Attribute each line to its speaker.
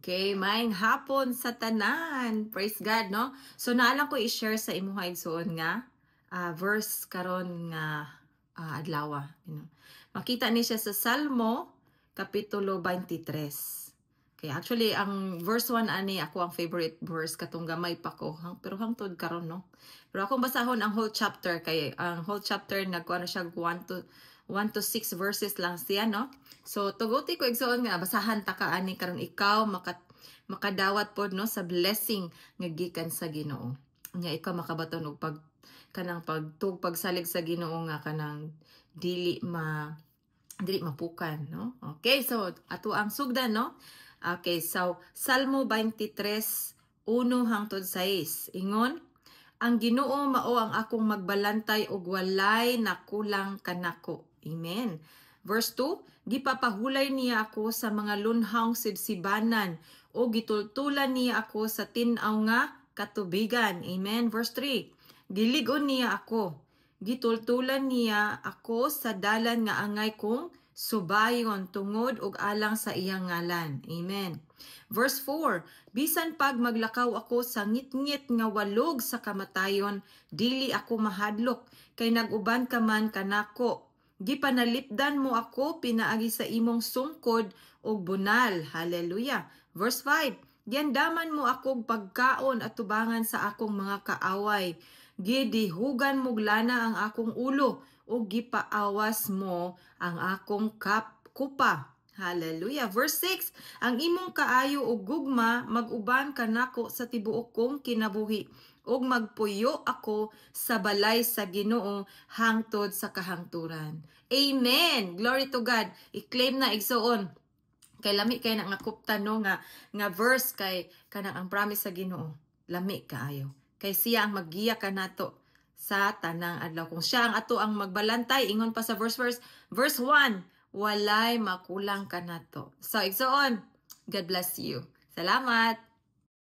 Speaker 1: Okay, maayong hapon sa tanan. Praise God, no? So naa lang ko i-share sa imuha, igsuon, nga verse karon nga adlawa. Makita ni siya sa Salmo kapitulo 23. Okay, actually ang verse 1 ani ako ang favorite verse katong gamay pa ko, pero hangtod karon, no. Pero akong basahon ang whole chapter kay ang whole chapter nagkuan siya 1 to 6 verses lang siya, no? So tuguti ko, igsuon, nga basahan ta ka ani karon ikaw makadawat pod, no, sa blessing nga gikan sa Ginoo. Nya ikaw makabaton og pag kanang pagtug pagsalig sa Ginoo nga kanang dili mapukan, no? Okay, so ato ang sugdan, no? Okay, so Salmo 23:1 hangtod 6. Ingon, "Ang Ginoo mao ang akong magbalantay ug walay nakulang kanako." Amen. Verse 2, "Gipapahulay niya ako sa mga lunhawng sibsibanan o gitultulan niya ako sa tin-aw nga katubigan." Amen. Verse 3, "Gilig-on niya ako. Gitultulan niya ako sa dalan nga angay kong subayon tungod ug alang sa iyang ngalan." Amen. Verse 4, "Bisan pag maglakaw ako sa ngitngit nga walog sa kamatayon, dili ako mahadlok kay nag-uban ka man kanako. Gipanalipdan mo ako pinaagi sa imong sungkod ug bunal." Hallelujah. Verse 5, "Giandaman mo akong pagkaon at tubangan sa akong mga kaaway. Gidihugan mo lana ang akong ulo ug gipaawas mo ang akong kupa." Hallelujah. Verse 6, "Ang imong kaayo ug gugma mag-uban kanako sa tibuok kong kinabuhi ug magpuyo ako sa balay sa Ginoo hangtod sa kahangturan." Amen. Glory to God. I-claim na, igsuon. Kay lami kay na nga kuptan, no, nga nga verse kay kanang ang promise sa Ginoo. Lami kaayo. Kay siya ang maggiya kanato sa tanang adlaw. Kung siya ang ato ang magbalantay, ingon pa sa verse 1, walay makulang kanato. So igsuon, God bless you. Salamat.